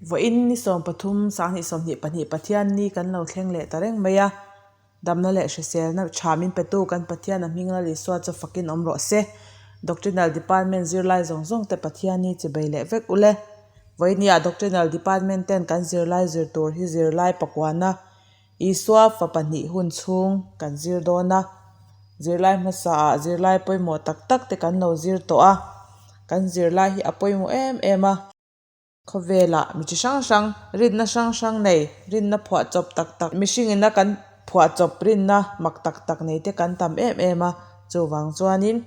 Vawiin ni 13 2022 Pathian ni kan lo thleng leh ta reng mai a, damna leh hriselna tha min petu kan Pathian a hming Lal Isua chu fakin awm rawh se. Doctrinal Department zirlai zawng zawng te Pathian ni chibei leh vek ule. Vawiin ah Doctrinal Department ten kan zirlai zir tur hi zirlai pakuana Isua fa pahnih hun chhung kan zir dawn a, zirlai hmasa ah zirlai pawimawh tak tak te kan lo zir tawh a, kan zirlai hi a pawimawh em em a. Khawvelah mi chi hrang hrang rinna hrang hrang nei rinna phuah chawp tak tak mihring ina kan phuah chawp rinna mak tak tak nei te kan tam em em a chuvang chuanin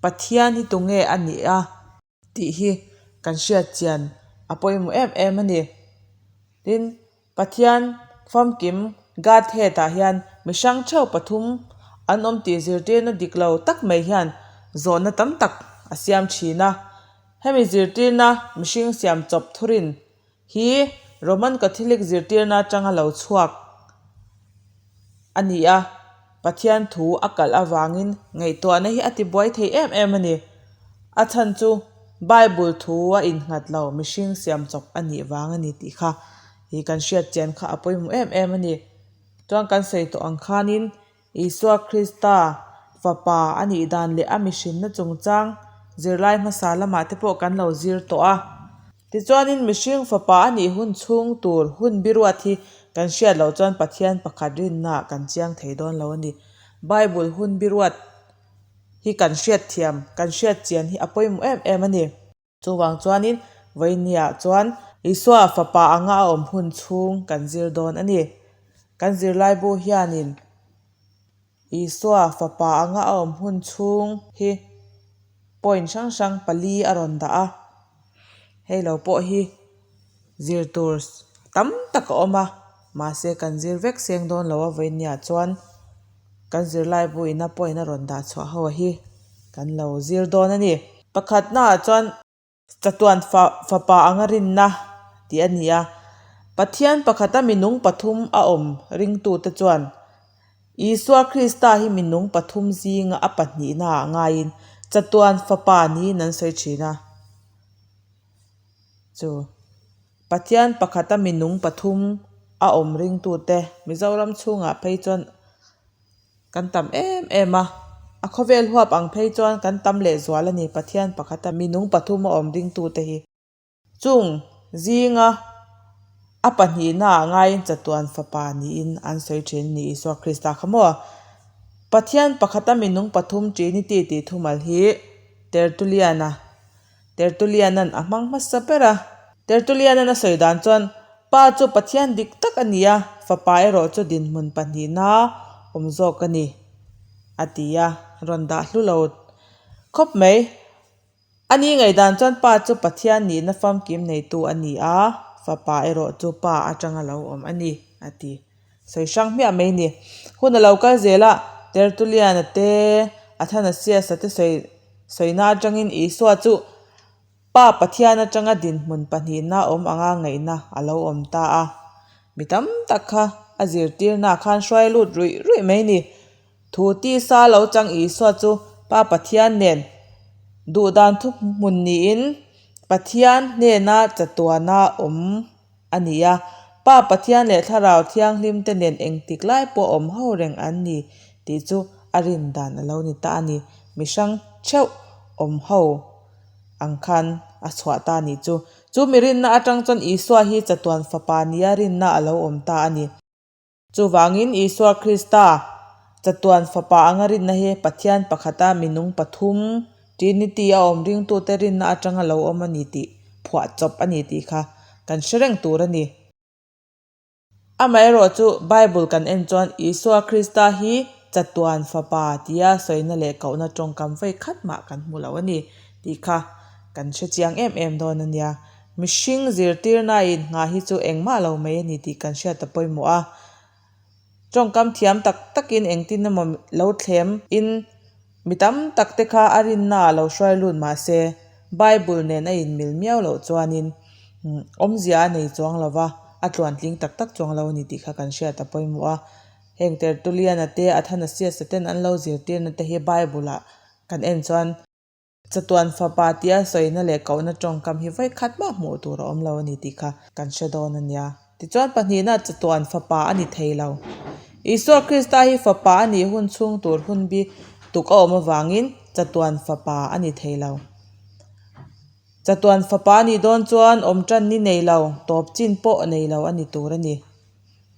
Pathian hi tunge a nih a tih hi kan hriat chian a pawimawh em em a ni tin Pathian famkim Godhead ah hian mi hrang theuh pathum an awm tih zirtirna dik lo tak mai hian zawhna tam tak a siam thin a. Hemi zirtirna mihring siam chawp thurin hi Roman Catholic zirtirna atanga lo chhuak a ni a, Pathian thu a kalh avangin ngaihtuahna hi a tibuai thei em em a ni. A chhan chu Bible thu a innghat lo mihring siam chawp a nih vang a ni tih kha hi kan hriat chian kha a pawimawh em em a ni. Chuan kan sawi tawh ang khanin Isua Krista Fapa a nih dan leh a mihrinna chungchang zirlai hmasa lamah te pawh kan lo zir tawh a. Tichuanin mihring Fapa a nih hun chhung tur hun biruat hi kan hriat loh chuan Pathian pakhat rinnaah kan chiang thei dawn lo a ni. Bible hun biruat hi kan hriatthiam, kan hriatchian hi a pawimawh em em a ni. Chuvang chuanin vawinia chuan Isua fapa anga a awm hun chhung kan zir dawn a ni. Kan zirlaibu hianin Isua fapa anga a awm hun chhung hi point hrang hrang pali a rawn dah a. Hei lo pawh hi zir tur tam tak a awm a, mahse kan zir vek seng dawn lo a vawinia chuan kan zirlaibu ina point a rawn dah chhuah ho hi kan lo zir dawn a ni. Pakhatnaah chuan chatuan fa fapa anga rinna tih a ni a, Pathian pakhata minung pathum a awm ringtute chuan Isua Krista hi minung pathum zinga a pahnihnaah ngaiin chatuan fapa niin an sawi thin a. Chu Pathian pakhata minung pathum a awm ringtute Mizoram chhungah phei chuan Kan tam em em a, a khawvel huap ang phei chuan kan tam lehzual a ni Pathian pakhata minung pathum a awm dingtute hi. Chung zinga a pahnihnaah ngaiin chatuan fapa niin an sawi thin ni Isua Krista kha maw? Pathian pakhata minung pathum Trinity tih thumal hi Tertullian-a Tertullian-a'n a hmang hmasa ber a. Tertullian-a'n a sawi dan chuan, Pa chu Pathian dik tak a ni a, Fapa erawh chu dinhmun pahnihna awm zawk a ni, a ti a, rawn dah hlu lo khawp mai. A ni ngaihdan chuan Pa chu Pathian nihna famkim neitu a ni a, Fapa erawh chu Pa atanga lo awm a ni, a ti. Sawi hrang hmiah mai ni. Hun a lo kal zel a, Tertullian-a te, Athanasius-a te sawi sawina atangin Isua chu Pa Pathian atanga dinhmun pahnihna awm anga ngaihna a lo awm ta a. Mi tam tak kha a zirtirna khan hruai lut ruih ruih mai ni. Thu tisa lo chang Isua chu Pa Pathian nen duhdan thuhmun niin Pathian hnena chatuana awm a ni a, Pa Pathian leh Thlarau Thianghlim te nen engtik lai pawh awm ho reng an ni tih chu a rin dan a lo ni ta a ni. Mi hrang theuh awm ho ang khan a chhuah ta a nih chu. Chu mi rinna atang chuan Isua hi chatuan fapa nia rinna a lo awm ta a ni. Chuvangin Isua Krista, chatuan Fapa anga rinna hi Pathian pakhata minung pathum, Trinity, a awm ringtute rinna atanga lo awm a ni tih phuah chawp a ni tih kha kan hre reng tur a ni. Amaherawh chu Bible kan en chuan Isua Krista hi chatuan Fapa tia sawina leh kohna tawngkam vawi khat mah kan hmu lo a ni tih kha kan hre chiang em em dawn a nia. Mihring zirtirnain nghah hi chu engmah lo mai a ni tih kan hriat a pawimawh a. Tawngkam thiam tak takin engtin emaw lo thlem in mi tam tak te kha a rinna ah lo hruai lut mah se Bible nen a inmil miau loh chuanin awmzia a nei chuang lo va, a tluantling tak tak chuang lo a ni tih kha kan hriat a pawimawh a. Heng Tertullian-a te Athanasius-a ten an lo zirtirna te hi Bible ah kan en chuan. Chatuan Fapa tia sawina leh kohna tawngkam hi vawikhat mah hmuh tur a awm lo a ni tih kha kan hre dawn a nia. Tichuan pahnihna chatuan Fapa a ni thei lo. Isua Krista hi Fapa a nih hun chhung tur hun bi tuk a awm avangin chatuan Fapa a ni thei lo. Chatuan Fapa a nih dawn chuan awm tan ni nei lo, tawp chin pawh nei lo a ni tur a ni.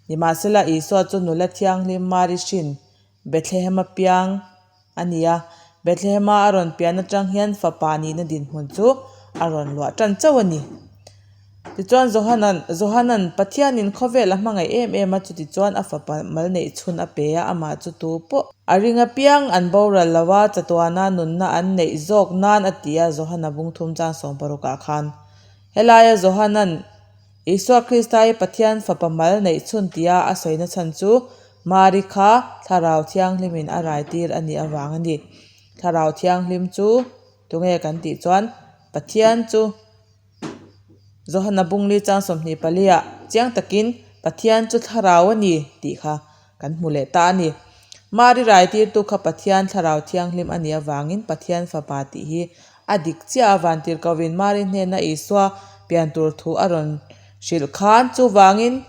Nimahsela Isua chu nula thianghlim Mari hrin Bethlehem-a piang a ni a, Bethlehem-a a rawn pian atang hian fapa nihna dinhmun chu a rawn luah tan chauh a ni. Tichuan Johanan Johanan Pathianin khawvel a hmangaih em em a, chutichuan a fapa mal neih chhun a pe a, amah chu tu pawh a ring apiang an boral lo a, chatuana nunna an neih zawk nan a ti a, Johana bungthum chang sawmparukah khan. Helaia Johanan Isua Krista hi Pathian fapa mal neih chhun tia a sawina chhan chu Mari kha Thlarau Thianghlimin a raitir a nih avang a ni. Thlarau Thianghlim chu tunge kan tih chuan Pathian chu Johana Bungli chang 24 ah chiang takin Pathian chu Thlarau a ni tih kha kan hmu leh ta a ni. Mari raitirtu kha Pathian Thlarau Thianghlim a nih avangin Pathian fapa tih hi a dik chiah a, Vantirhkohin Mari hnena Isua pian tur thu a rawn hrilh khan chuvangin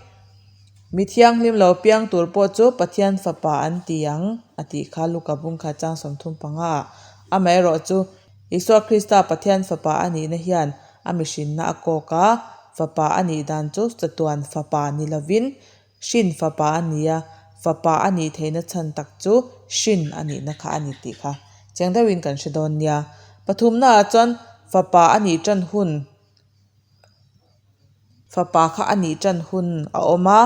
Mi thianghlim lo piang tur pawh chu Pathian fapa an ti ang a tih kha Luka bungkhat chang 35 ah. Amaherawh chu Isua Krista Pathian fapa a nihna hian a mihrinna a kawk a, fapa a nih dan chu chatuan fapa ni lovin Hrin fapa a ni a, fapa a nih theihna chhan tak chu hrin a nihna kha a ni tih kha chiang deuhin kan hre dawn nia. Pathumnaah chuan fapa a nih tan hun fapa kha a nih tan hun a awm a,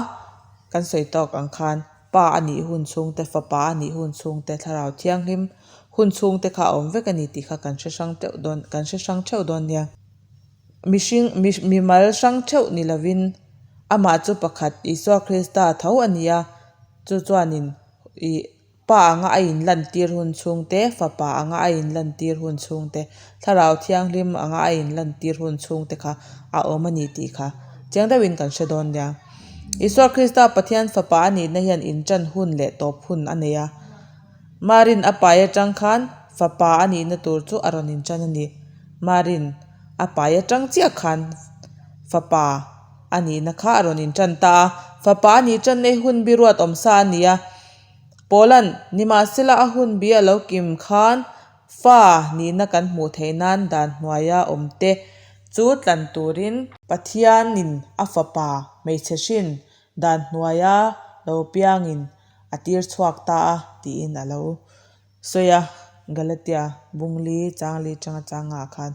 kan sawi tawk ang khan pa a nih hun chhungte, fapa a nih hun chhungte, thlarau thianghlim hun chhungte kha a awm vek a ni tih kha kan hre hrang teuh dawn kan hre hrang theuh dawn nia. Mihring mimal hrang theuh ni lovin amah chu pakhat Isua Krista tho a ni a, chu chuanin ih Pa anga a inlantir hun chhungte, Fapa anga a inlantir hun chhungte, Thlarau Thianghlim anga a inlantir hun chhungte kha a awm a ni tih kha chiang deuhin kan hre dawn nia. Isua Krista Pathian Fapa a nihna hian inṭan hun leh tawp hun a nei a. Marin a pai atang khan fapa a nihna tur chu a rawn inṭan a ni. Marin a pai atang chiah khan fapa a nihna kha a rawn inṭan ta a. Fapa a nih ṭanna hi hun bi ruat awm sa a ni a. Paula'n nimahsela a hun bi a lo kim khan fa nihna kan hmuh theih nan dan hnuaia awmte chu tlan turin Pathianin a fapa hmeichhe hrin Dan hnuaia lo piangin a tir chhuak ta a tiin a lo sawi a, Galatia bungli changli tanga changah khan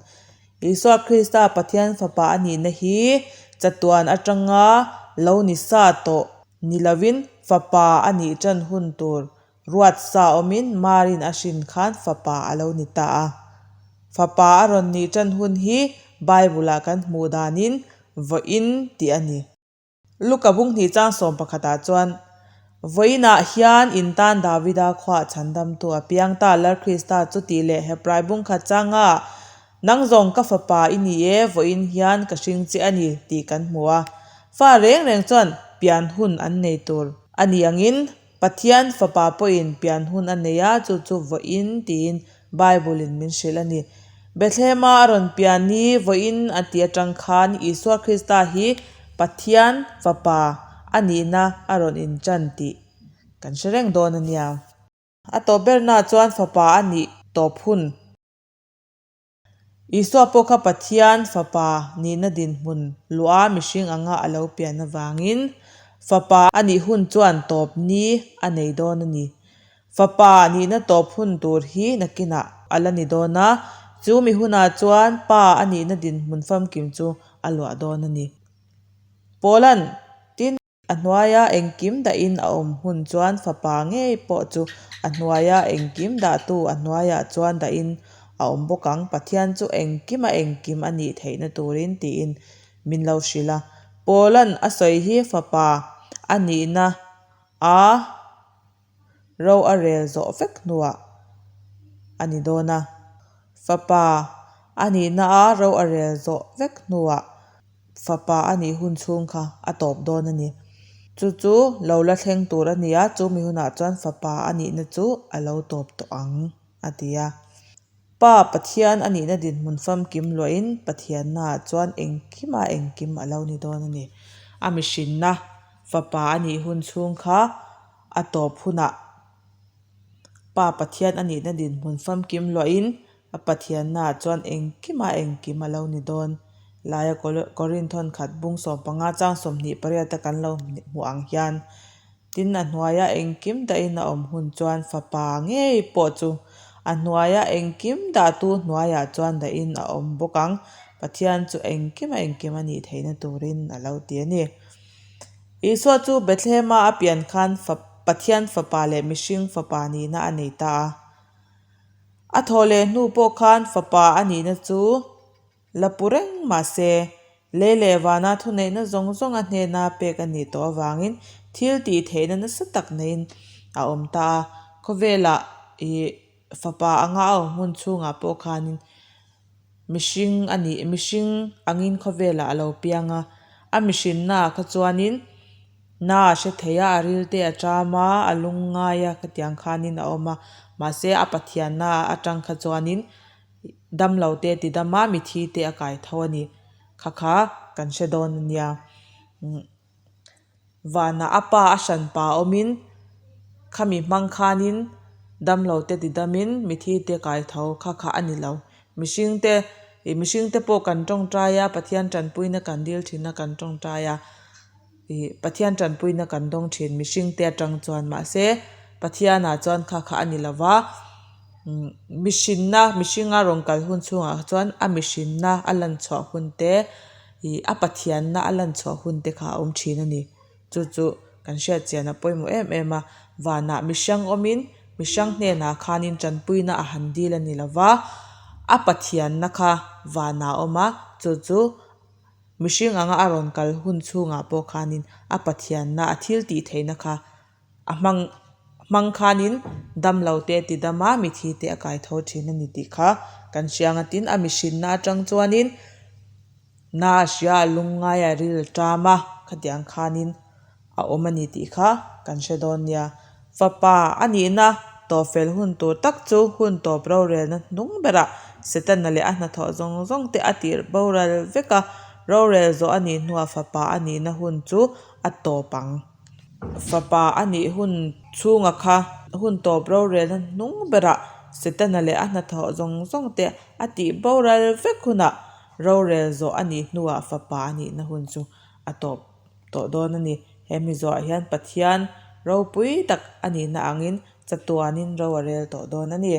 Isua Krista Pathian Fapa a nihna hi chatuan atanga lo ni sa tawh ni lovin Fapa a nih tan hun tur ruat sa awmin Marin a hrin khan Fapa a lo ni ta a. Fapa a rawn nih tan hun hi Bible-ah kan hmuh danin vawiin tih a ni. Luka bung hnih chang sawm pakhatah chuan, Vawiinah hian in tan Davida khuah chhandamtu a piang ta, Lal Krista chu tih leh Hebrai bung khat changa, Nang zawng ka fapa i ni e, vawiin hian ka hring che a ni, tih kan hmu a. Fa reng reng chuan pian hun an nei tur a ni angin, Pathian fapa pawhin pian hun a nei a, chu chu vawiin tiin Bible-in min hrilh a ni. Bethlehem-a a rawn pian ni vawiin a tih atang khan Isua Krista hi Pathian fapa a nihna a rawn inṭan tih kan hre reng dawn a nia. A tawp berna chuan fapa a nih tawp hun. Isua pawh kha Pathian Fapa nihna dinhmun luah mihring anga a lo pian avangin Fapa a nih hun chuan tawp ni a nei dawn a ni. Fapa nihna tawp hun tur hi nakinah a la ni dawn a, chu mi hunah chuan Pa a nihna dinhmun famkim chu a luah dawn a ni. Paula'n, Tin, A hnuaia engkim dahin a awm hun chuan fapa ngei pawh chu a hnuaia engkim dahtu a hnuaiah chuan dahin a awm bawk ang. Pathian chu engkima engkim a nih theihna turin tiin min lo hrilh a. Paula'n a sawi hi fapa a nihna a ro a rel zawh vek hnuah a ni dawn a. Fapa a nihna a ro a rel zawh vek hnuah Fapa a nih hun chhung kha a tawp dawn a ni. Chu chu lo la thleng tur a ni a, chu mi hunah chuan fapa a nihna chu a lo tawp tawh ang, a ti a. Pa Pathian a nihna dinhmun famkim luahin Pathiannaah chuan engkima engkim a lo ni dawn a ni. A mihrinna Fapa a nih hun chhung kha a tawp hunah Pa Pathian a nihna dinhmun famkim luahin a Pathiannaah chuan engkima engkim a lo ni dawn. Laia Korinthon khat bung 15 chang 28 a kan lo hmuh ang hian Tin, a hnuaia engkim dahin a awm hun chuan fapa ngei pawh chu a hnuaia engkim dahtu hnuaiah chuan dahin a awm bawk ang. Pathian chu engkim a engkim a nih theihna turin a lo ti a ni. Isua chu Bethlehem-a a pian khan Pathian fapa leh mihring fapa nihna a nei ta a. A thawh leh hnu pawh khan fapa a nihna chu La pu reng mahse, lei leh vana thuneihna zawng zawng a hnena pek a nih tawh avangin thil tih theihna nasa tak neiin a awm ta a. Khawvelah ih fapa anga a awm hun chhungah pawh khanin mihring a nih mihring angin khawvelah a lo piang a, a mihrinnaah kha chuanin na a hre thei a, a ril te a ṭam a, a lung ngai a khatiang khanin a awm a, mahse a Pathianna atang kha chuanin Damlo te ti dam a, mithi te a kai tho a ni. Kha kha kan hre dawn a nia. Vanah a pa a hran pa awmin khami hmang khanin damlo te ti damin mithi te kai tho kha kha a ni lo. Mihring te ih mihring te pawh kan tawngtai a, Pathian tanpuina kan dil thin a kan tawngtai a. Ih Pathian tanpuina kan dawng thin mihring te atang chuan mahse Pathianah chuan kha kha a ni lo va umm mihrinna mihringa rawn kal hun chhungah kha chuan a mihrinna a lan chhuah hun te ih a Pathianna a lan chhuah hun te kha a awm thin a ni chu chu kan hriat chian a pawimawh em em a vanah mihrang awmin mihrang hnenah khanin tanpuina a han dil a ni lo va a Pathianna kha vanah a awm a chu chu. Mihring anga a rawn kal hun chhungah pawh khanin a Pathianna a thil tih theihna kha a hmang hmang khanin damlo te a ti dam a, mithi te a kai tho thin a ni tih kha kan hriang a. Tin, a mihrinna atang chuanin na a hria a lungngai a ril a ṭam a, khatiang khanin a awm a ni tih kha kan hre dawn nia. Fapa a nihna tawhfel hun tur tak chu hun tawp rorelna hnung berah Setana leh a hnathawh zawng zawng te a tirh boral vek a, rorel zawh a nih hnuah fapa a nihna hun chu a tawp ang. Fapa a nih hun chhunga kha hun tawp rorelna hnung berah Setana leh a hnathawh zawng zawng te a tih boral vek hunah rorel zawh a nih hnuah fapa a nihna hun chu a tawp. tawh dawn a ni. He mizoah hian Pathian ropui tak a nihna angin chatuanin ro a rel tawh dawn a ni.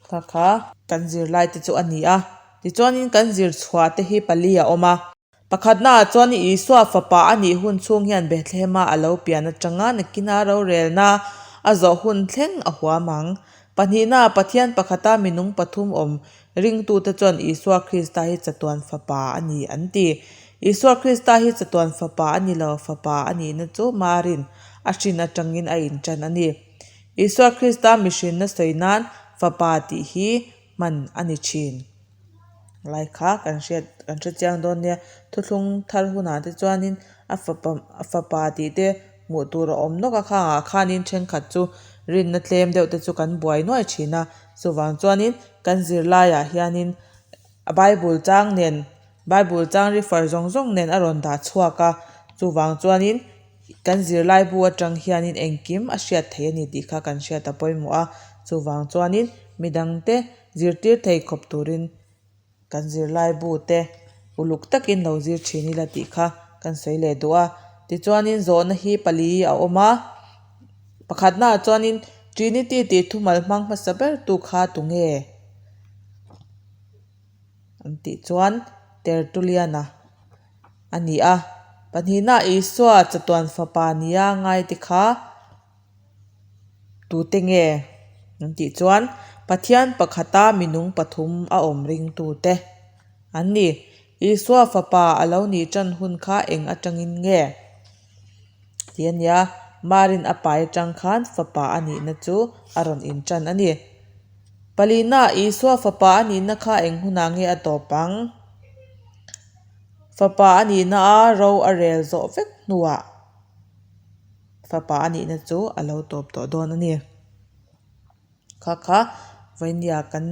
Kha kha kan zirlai te chu a ni a, tichuanin kan zir chhuah te hi pali a awm a. Pakhatnaah chuan Isua fapa a nih hun chhung hian Bethlehem-a a lo pian atanga nakina rorelna a zawh hun thleng a huam ang. Pahnihnaah Pathian pakhata minung pathum awm Ringtute chuan Isua Krista hi chatuan fapa a ni an ti. Isua Krista hi chatuan fapa a ni lo, fapa a nihna chu Marin a hrin atangin a intan a ni. Isua Krista mihrinna sawi nan fapa tih hi hman a ni thin. Lai kha kan hriat kan hre chiang dawn nia. Thuthlung thar hunah te chuanin a fapa a fapa tih te hmuh tur a awm nawk a, khangah khanin thenkhat chu rinna tlem deuh te chu kan buai nuai thin a. Chuvang chuanin kan zirlaiah hianin a bible chang nen bible chang refer zawng zawng nen a rawn dah chhuak a chuvang chuanin kan zirlai bu atang hianin engkim a hriat theih a ni tih kha kan hriat a pawimawh a chuvang chuanin midangte zirtir thei khawp turin Kan zirlai bu te uluk takin lo zir thin ila tih kha kan sawi leh duh a. Tichuanin zawhna hi pali a awm a, pakhatnaah chuanin Trinity tih thumal hmang hmasa ber tu kha tunge? An tih chuan Tertullian-a a ni a. Pahnihnaah Isua chatuan fapa nia ngaite kha. Tute nge an tih chuan Pathian pakhata minung pathum a awm ringtute an ni. Isua fapa a lo nih tan hun kha eng atangin nge? Tih a nia, Marin a pai atang khan fapa a nihna chu a rawn intan a ni. Palina, Isua fapa a nihna kha eng hunah nge a tawp ang? Fapa a nihna a ro a rel zawh vek hnuah. Fapa a nihna chu a lo tawp tawh dawn a ni. Kha kha Vainia kan.